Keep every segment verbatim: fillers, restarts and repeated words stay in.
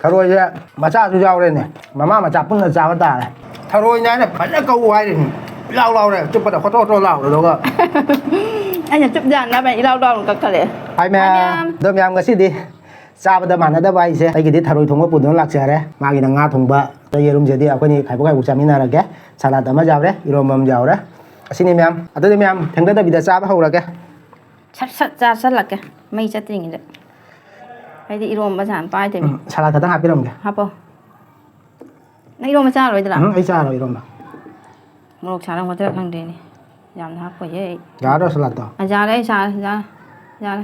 ꯊꯔꯣꯏꯁꯦ ꯃꯆꯥꯁꯨ ꯌꯥꯎꯔꯦꯅꯦ꯫ ꯃꯃꯥ ꯃꯆꯥ ꯄꯨꯟꯅ ꯆꯥꯕ ꯇꯥꯔꯦ꯫ ꯊꯔꯣꯏꯅꯦ ꯍꯥꯏꯅ ꯐꯖꯅ ꯀꯧ ꯍꯥꯏꯔꯤꯅꯤ꯫ ꯏꯂꯥꯎ ꯂꯥꯎꯔꯦ꯫ ꯆꯨꯞꯄꯗ ꯈꯣꯠꯇꯣꯛ ꯈꯣꯠꯇꯣꯛ ꯂꯥꯎꯔꯦ꯫ ꯑꯗꯨꯒ ꯑꯩꯅ ꯆꯨꯞ ꯌꯥꯅꯕ ꯏꯂꯥꯎ ꯂꯥꯎꯅ ꯀꯛꯊꯠꯂꯛꯑꯦ꯫ ꯍꯥꯏ ꯃꯌꯥꯝ꯫ ꯍꯥꯏ ꯃꯌꯥꯝ꯫ ꯑꯗꯣ ꯃꯌꯥꯝ ꯉꯁꯤꯗꯤ ꯆꯥꯕꯗ ꯃꯥꯟꯅꯗꯕ ꯍꯥꯏꯁꯦ ꯑꯩꯒꯤꯗꯤ ꯊꯔꯣꯏ ꯊꯣꯡꯕ ꯄꯨꯗꯨꯅ ꯂꯥꯛꯆꯔꯦ꯫ ꯃꯥꯒꯤꯅ ꯉꯥ ꯊꯣꯡꯕ, ꯌꯦꯔꯨꯝꯁꯤꯗꯤ ꯑꯩꯈꯣꯏꯅꯤ ꯈꯥꯏꯕꯣꯛ ꯈꯥꯏꯕꯣꯛ ꯆꯥꯃꯤꯟꯅꯔꯒꯦ꯫ ꯁꯂꯥꯗ ꯑꯃ ꯌꯥꯎꯔꯦ, ꯏꯔꯣꯝꯕ ꯑꯃ ꯌꯥꯎꯔꯦ꯫ ꯑꯁꯤꯅꯤ ꯃꯌꯥꯝ꯫ ꯑꯗꯨꯗꯤ ꯃꯌꯥꯝ ꯊꯦꯡꯊꯗꯕꯤꯗ ꯆꯥꯕ ꯍꯧꯔꯒꯦ꯫ ꯁꯠ ꯁꯠ ꯆꯥꯁꯜꯂꯛꯀꯦ ꯃꯩ ꯆꯠꯇ꯭ꯔꯤꯉꯩꯗ꯫ ꯑꯩꯗꯤ ꯏꯔꯣꯝꯕꯁꯦ ꯍꯥꯟꯅ ꯄꯥꯏꯗꯣꯏꯅꯤ꯫ ꯎꯝ, ꯁꯂꯥꯗ ꯈꯛꯇꯪ ꯍꯥꯞꯄꯤꯔꯝꯒꯦ꯫ ꯍꯥꯞꯄꯣ꯫ ꯅꯪ ꯏꯔꯣꯝꯕ ꯆꯥꯔꯣꯏꯗ꯭ꯔꯥ? ꯎꯝ, ꯑꯩ ꯆꯥꯔꯣꯏ ꯏꯔꯣꯝꯕ꯫ ꯃꯣꯔꯣꯛ ꯁꯥꯔꯝꯒꯗ꯭ꯔꯥ ꯈꯪꯗꯦꯅꯦ꯫ ꯌꯥꯝꯅ ꯍꯥꯞꯄꯣꯏꯍꯦ ꯑꯩ꯫ ꯌꯥꯔꯗ꯭ꯔꯣ ꯁꯂꯥꯗꯇꯣ? ꯑ, ꯌꯥꯔꯦ, ꯑꯩ ꯆꯥꯔꯦ, ꯌꯥꯔꯦ, ꯌꯥꯔꯦ꯫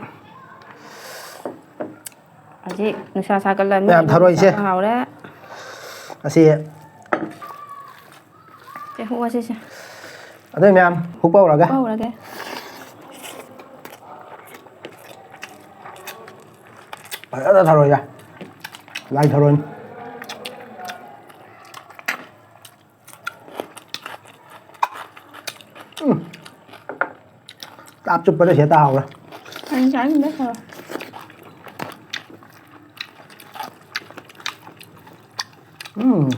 ꯍꯧꯖꯤꯛ ꯅꯨꯡꯁꯥ ꯁꯥꯒꯠꯂꯕꯅꯤ, ꯃꯌꯥꯝ ꯊꯔꯣꯏꯁꯦ꯫ ꯆꯥꯕ ꯍꯥꯎꯔꯦ꯫ ꯑꯁꯤ ꯁꯦ, ꯍꯨꯛꯑꯁꯤ ꯁꯦ꯫ ꯑꯗꯨ ꯃꯌꯥꯝ ꯍꯨꯛꯄ ꯍꯧꯔꯒꯦ꯫ ꯍꯨꯛꯄ ꯍꯧꯔꯒꯦ꯫ ꯐꯖꯅ ꯊꯔꯣꯏꯁꯦ꯫ ꯂꯥꯏ ꯊꯔꯣꯏꯅꯤ꯫ ꯎꯝ꯫ ꯆꯥꯛ ꯆꯨꯞꯄꯗ ꯁꯤꯗ ꯇꯥꯍꯧꯔꯦ꯫ ꯑꯩ ꯆꯥꯅꯤꯡꯗꯦ ꯊꯔꯣꯏ꯫ ꯎꯝ꯫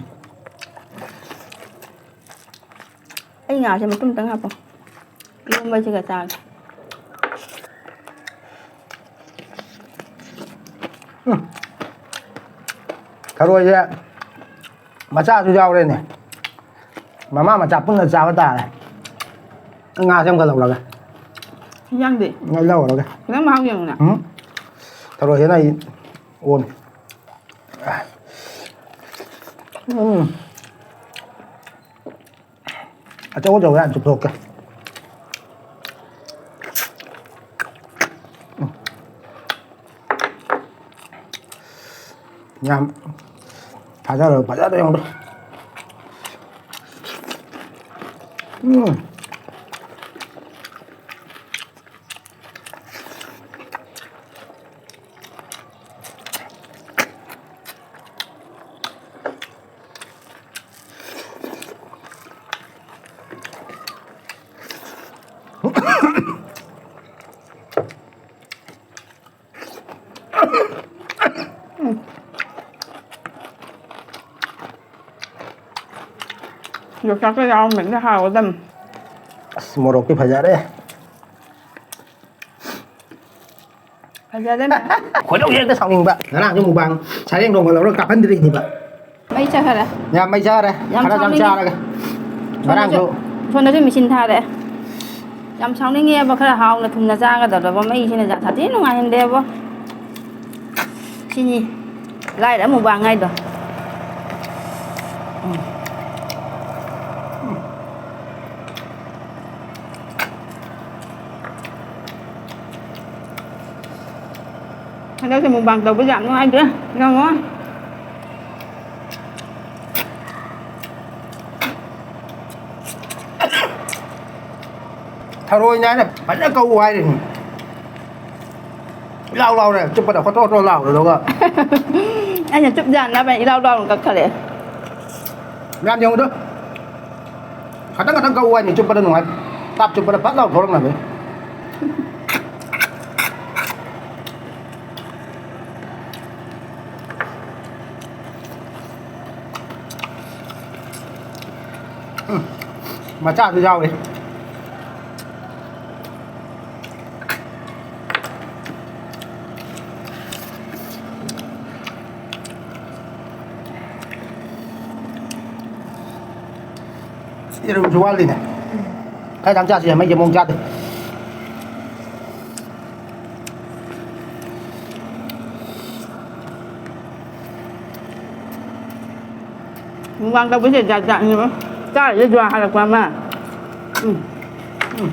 ꯑꯩ ꯉꯥꯁꯦ ꯃꯇꯨꯝ ꯑꯃꯇꯪ ꯍꯥꯞꯄꯣ꯫ ꯏꯔꯣꯝꯕꯁꯤꯒ ꯆꯥꯒꯦ꯫ ꯎꯝ꯫ ꯊꯔꯣꯏꯁꯦ ꯃꯆꯥꯁꯨ ꯌꯥꯎꯔꯦꯅꯦ꯫ ꯃꯃꯥ ꯃꯆꯥ ꯄꯨꯟꯅ ꯆꯥꯕ ꯇꯥꯔꯦ꯫ ꯉꯥꯁꯦ ꯑꯃꯨꯛꯀ ꯂꯧꯔꯒꯦ꯫ ꯏꯟꯖꯥꯡꯗꯤ? ꯉꯥ ꯂꯧꯔꯒꯦ꯫ ꯈꯤꯇꯪ ꯃꯍꯥꯎ ꯌꯦꯡꯉꯨꯅꯦ꯫ ꯎꯝ꯫ ꯊꯔꯣꯏꯁꯤꯅ ꯑꯩ ꯑꯣꯟ-, ꯎꯝ꯫ ꯑꯆꯧ ꯑꯆꯧꯕ ꯌꯥꯝ ꯆꯨꯞꯊꯣꯛꯀꯦ꯫ ꯎꯝ꯫ ꯌꯥꯝ ꯊꯥꯖꯔꯒ ꯐꯖꯅ ꯌꯦꯡꯉꯨ꯫ ꯎꯝ꯫ ꯌꯣꯡꯆꯥꯛꯀ ꯌꯥꯎꯔꯝꯃꯗꯤ ꯍꯥꯎꯒꯗꯝꯅꯤ꯫ ꯑꯁ, ꯃꯣꯔꯣꯛꯇꯤ ꯐꯖꯔꯦ꯫ ꯐꯖꯔꯦ꯫ ꯈꯣꯏꯗꯧꯁꯦ ꯍꯦꯛꯇ ꯁꯥꯎꯅꯤꯡꯕ꯫ ꯉꯔꯥꯡꯁꯨ ꯃꯨꯛꯕꯥꯡ ꯁꯔꯦꯡ ꯊꯣꯡꯕ ꯂꯧꯔꯒ ꯀꯥꯞꯍꯟꯗ꯭ꯔꯤꯅꯤꯕ꯫ ꯃꯩ ꯆꯠꯈꯔꯦ꯫ ꯌꯥꯝ ꯃꯩ ꯆꯥꯔꯦ꯫ ꯌꯥꯝ ꯈꯔ ꯌꯥꯝ ꯁꯥꯎꯅꯤꯡꯉꯤ꯫ ꯆꯥꯔꯒ꯫ ꯁꯣꯝꯗꯁꯨ, ꯉꯔꯥꯡꯁꯨ꯫ ꯁꯣꯝꯗꯁꯨ ꯃꯦꯆꯤꯟ ꯊꯥꯔꯦ꯫ ꯌꯥꯝ ꯁꯥꯎꯅꯤꯡꯉꯦꯕ, ꯈꯔ ꯍꯥꯎꯅ ꯊꯨꯝꯅ ꯆꯥꯒꯗꯕꯗꯣ ꯃꯩꯁꯤꯅ ꯁꯥꯊꯤ ꯅꯨꯡꯉꯥꯏꯍꯟꯗꯦꯕꯣ꯫ ꯁꯤꯅꯤ ꯂꯥꯏꯔ ꯃꯨꯛꯕꯥꯡ ꯍꯥꯏꯗꯣ꯫ ꯎꯝ꯫ ꯍꯟꯗꯛꯁꯦ ꯃꯨꯛꯕꯥꯡ ꯇꯧꯕꯁꯦ ꯌꯥꯝ ꯅꯨꯡꯉꯥꯏꯇꯦ꯫ ꯌꯦꯡꯉꯣ꯫ ꯊꯔꯣꯏꯅꯦ ꯍꯥꯏꯅ ꯐꯖꯅ ꯀꯛꯎ ꯍꯥꯏꯔꯤꯅꯤ꯫ ꯏꯂꯥꯎ ꯂꯥꯎꯔꯦ, ꯆꯨꯞꯄꯗ ꯍꯣꯇ꯭ꯔꯣ ꯍꯣꯇ꯭ꯔꯣ ꯂꯥꯎꯔꯦ, ꯑꯗꯨꯒ ꯑꯩꯅ ꯆꯨꯞ ꯌꯥꯅꯕ ꯏꯂꯥꯎ ꯂꯥꯎꯅ ꯀꯛꯊꯠꯂꯛꯑꯦ꯫ ꯃꯌꯥꯝ ꯌꯦꯡꯉꯨꯗꯣ꯫ ꯈꯇꯪ ꯈꯇꯪ ꯀꯛꯎ ꯍꯥꯏꯅꯤ, ꯆꯨꯞꯄꯗ ꯅꯨꯡꯉꯥꯏ꯫ ꯇꯥꯞ ꯆꯨꯞꯄꯗ ꯐꯠ ꯂꯥꯎ ꯊꯣꯛꯂꯛꯅꯕꯅꯤ꯫ ꯎꯝ, ꯃꯆꯥꯁꯨ ꯌꯥꯎꯔꯤ꯫ ꯌꯦꯔꯨꯝꯁꯨ ꯋꯥꯠꯂꯤꯅꯦ꯫ ꯈꯔ ꯌꯥꯝ ꯆꯥꯁꯤ, ꯃꯩꯁꯦ ꯃꯑꯣꯡ ꯆꯥꯗꯦ꯫ ꯃꯨꯛꯕꯥꯡ ꯇꯧꯕꯁꯦ ꯖꯥꯠ ꯖꯥꯠꯅꯦꯕ꯫ ꯆꯥꯔꯤꯁꯦ ꯖꯨꯋꯥ ꯍꯥꯜꯂꯛꯄ ꯑꯃ꯫ ꯎꯝ꯫ ꯎꯝ꯫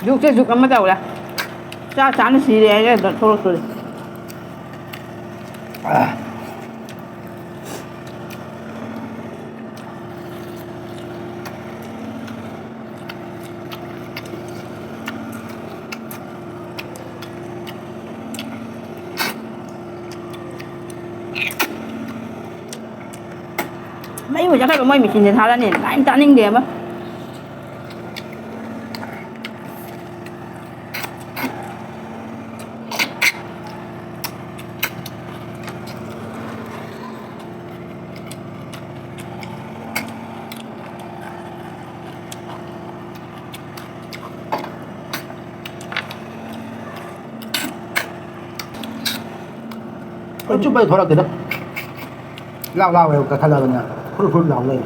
ꯖꯨꯛꯁꯦ ꯖꯨꯛ ꯑꯃ ꯇꯧꯔꯦ꯫ ꯆꯥ ꯆꯥꯅ ꯁꯤꯔꯦ ꯍꯥꯏꯔꯦ ꯑꯗꯣ ꯊꯣꯛꯂꯛꯇꯣꯔꯦ꯫ ꯑꯥ꯫ ꯃꯩ ꯑꯣꯏ ꯆꯠꯈ꯭ꯔꯕ ꯃꯣꯏ ꯃꯦꯆꯤꯟꯁꯦ ꯊꯥꯔꯅꯤ꯫ ꯂꯥꯏꯟ ꯇꯥꯅꯤꯡꯗꯦꯕ꯫ ꯆꯨꯞꯄꯗꯤ ꯊꯣꯛꯂꯛꯇꯦꯗ꯫ ꯂꯥꯎ ꯂꯥꯎꯋꯦꯕ, ꯀꯛꯊꯠꯂꯕꯅꯤꯅ ꯐꯨꯔꯨꯞ ꯐꯨꯔꯨꯞ ꯂꯥꯎ ꯂꯩꯔꯦ꯫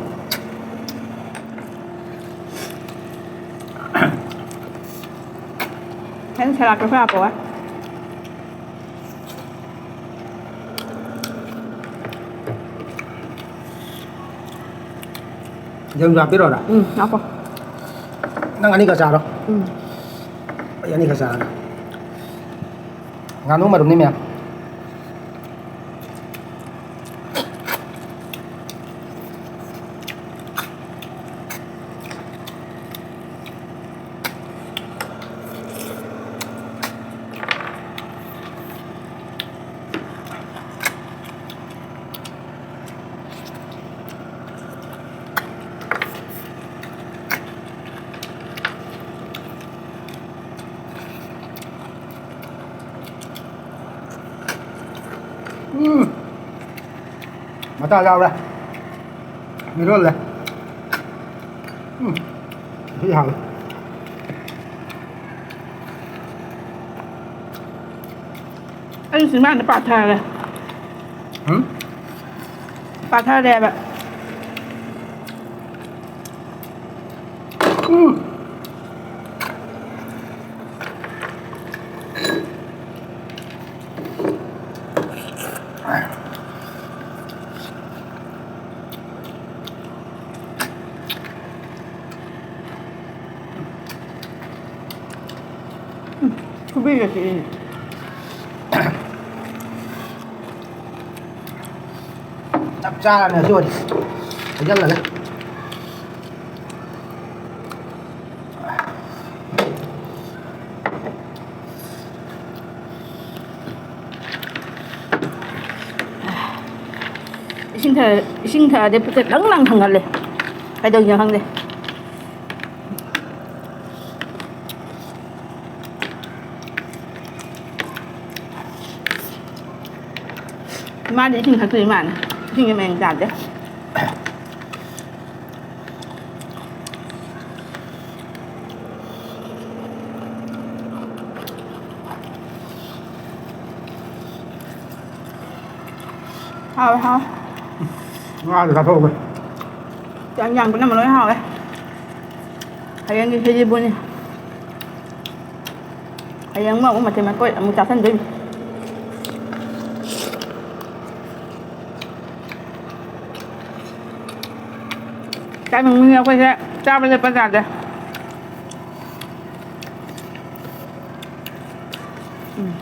ꯅꯪ ꯁꯂꯥꯠꯇꯣ ꯈꯔ ꯍꯥꯞꯄꯛꯑꯣ꯫ ꯌꯦꯔꯨꯝꯁꯨ ꯍꯥꯞꯄꯤꯔꯣꯔꯥ? ꯎꯝ, ꯍꯥꯞꯄꯣ꯫ ꯅꯪ ꯑꯅꯤꯈꯛ ꯆꯥꯔꯣ꯫ ꯎꯝ꯫ ꯑꯩ ꯑꯅꯤꯈꯛ ꯆꯥꯔꯒꯦ꯫ ꯉꯥꯅꯨ ꯃꯔꯨꯝꯅꯤ ꯃꯌꯥꯝ꯫ ꯎꯝ꯫ ꯃꯇꯥ ꯌꯥꯎꯔꯦ꯫ ꯃꯤꯔꯣꯜꯂꯦ꯫ ꯎꯝ꯫ ꯁꯤ ꯍꯥꯎꯋꯤ꯫ ꯑꯩ ꯆꯤꯟꯕꯥꯟꯗ ꯄꯥꯊꯔꯦ꯫ ꯎꯝ? ꯄꯥꯊꯔꯦꯕ꯫ ꯎꯝ꯫ ꯐꯨꯕꯤꯒꯁꯦ꯫ ꯆꯞ ꯆꯥꯔꯅꯤ ꯑꯗꯨ ꯑꯣꯏꯔꯗꯤ꯫ ꯍꯩꯖꯜꯂꯒ꯫ ꯏꯁꯤꯡ ꯊꯛ-, ꯏꯁꯤꯡ ꯊꯛꯑꯗꯤ ꯄꯨꯛꯁꯦ ꯂꯪ ꯂꯪ ꯊꯟꯒꯠꯂꯦ꯫ ꯀꯩꯗꯧꯔꯤꯅꯣ ꯈꯪꯗꯦ꯫ ꯃꯥꯗꯤ ꯏꯁꯤꯡ ꯊꯛꯇꯣꯏ ꯃꯥꯅꯦ꯫ ꯏꯁꯤꯡꯁꯦ ꯃꯌꯦꯡ ꯇꯥꯗꯦ꯫ ꯍꯥꯎꯋꯦ, ꯍꯥꯎꯋꯦ꯫ ꯉꯥꯗꯣ ꯆꯥꯊꯣꯛꯑꯒ꯫ ꯌꯥꯝ ꯌꯥꯝ ꯄꯨꯝꯅꯃꯛ ꯂꯣꯏ ꯍꯥꯎꯋꯦ꯫ ꯍꯌꯦꯡꯒꯤ ꯍꯤꯔꯤꯕꯨꯅꯤ꯫ ꯍꯌꯦꯡ ꯑꯃꯨꯛ ꯃꯊꯦꯜ ꯃꯀꯣꯏ ꯑꯃꯨꯛ ꯆꯥꯁꯤꯟꯗꯣꯏꯅꯤ꯫ ꯇꯥꯏꯃꯤꯡꯅꯤ ꯑꯩꯈꯣꯏꯁꯦ ꯆꯥꯕ ꯂꯦꯞꯄ ꯌꯥꯗꯦ꯫ ꯎꯝ꯫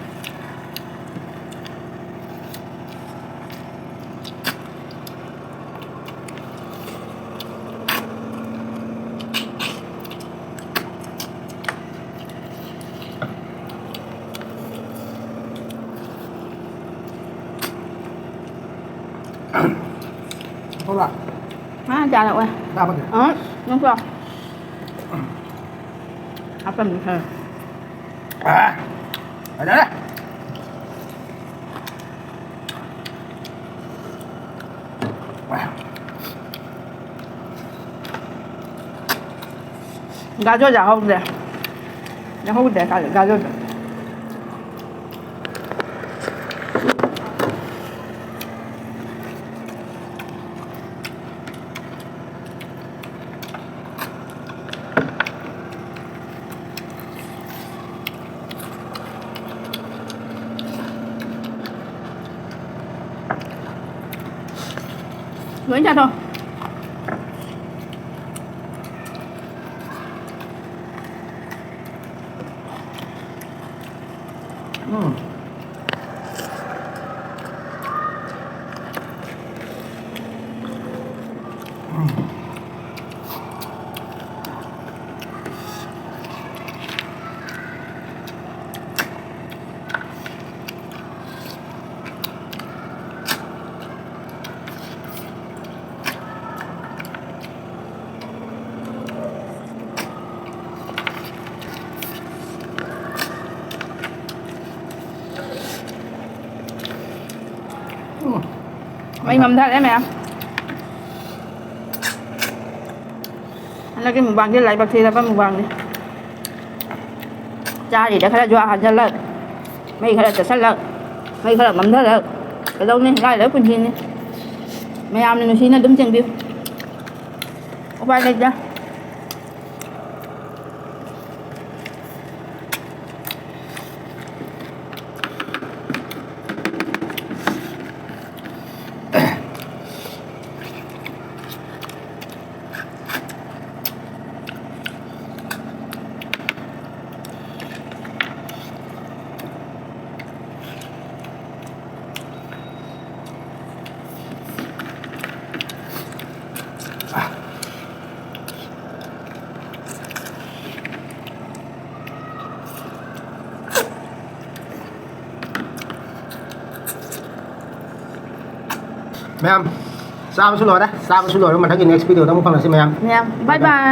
ꯊꯣꯛꯂꯛ꯫ ꯃꯥ ꯆꯥꯔꯛꯑꯣꯏ꯫ ꯆꯥꯕꯗꯤ? ꯑ, ꯅꯪ ꯆꯥꯎ꯫ ꯍꯥꯞꯄꯝꯅꯤ ꯈꯔ꯫ ꯑ, ꯐꯖꯔꯦ꯫ ꯒꯥꯖꯔ ꯌꯥꯍꯧꯗ꯭ꯔꯦ꯫ ꯌꯥꯍꯧꯗ꯭ꯔꯦ ꯀꯥꯏꯗ ꯒꯥꯖꯔꯗꯣ꯫ ꯂꯣꯏ ꯆꯥꯊꯣꯛ꯫ ꯎꯝ꯫ ꯎꯝ꯫ ꯃꯩ ꯃꯝꯊꯔꯦ ꯃꯌꯥꯝ꯫ ꯍꯟꯗꯛꯀꯤ ꯃꯨꯛꯕꯥꯡꯁꯦ ꯂꯥꯏꯕꯛ ꯊꯤꯔꯕ ꯃꯨꯛꯕꯥꯡꯅꯤ꯫ ꯆꯥꯔꯤꯗ ꯈꯔ ꯖꯨꯋꯥ ꯍꯥꯖꯤꯜꯂꯛ, ꯃꯩ ꯈꯔ ꯆꯠꯁꯜꯂꯛ, ꯃꯩ ꯈꯔ ꯃꯝꯊꯔꯛ꯫ ꯀꯩꯗꯧꯅꯤ, ꯂꯥꯏꯔꯕ ꯄꯨꯟꯁꯤꯅꯤ꯫ ꯃꯌꯥꯝꯅ ꯅꯨꯡꯁꯤꯅ ꯑꯗꯨꯝ ꯆꯦꯟꯕꯤꯌꯨ꯫ ꯎꯄꯥꯏ ꯂꯩꯇꯦ꯫ ꯃꯌꯥꯝ, ꯆꯥꯕꯁꯨ ꯂꯣꯏꯔꯦ꯫ ꯆꯥꯕꯁꯨ ꯂꯣꯏꯔꯦ꯫ ꯃꯊꯪꯒꯤ next video ꯗ ꯑꯃꯨꯛ ꯐꯪꯉꯁꯤ ꯃꯌꯥꯝ꯫ ꯃꯌꯥꯝ, bye bye꯫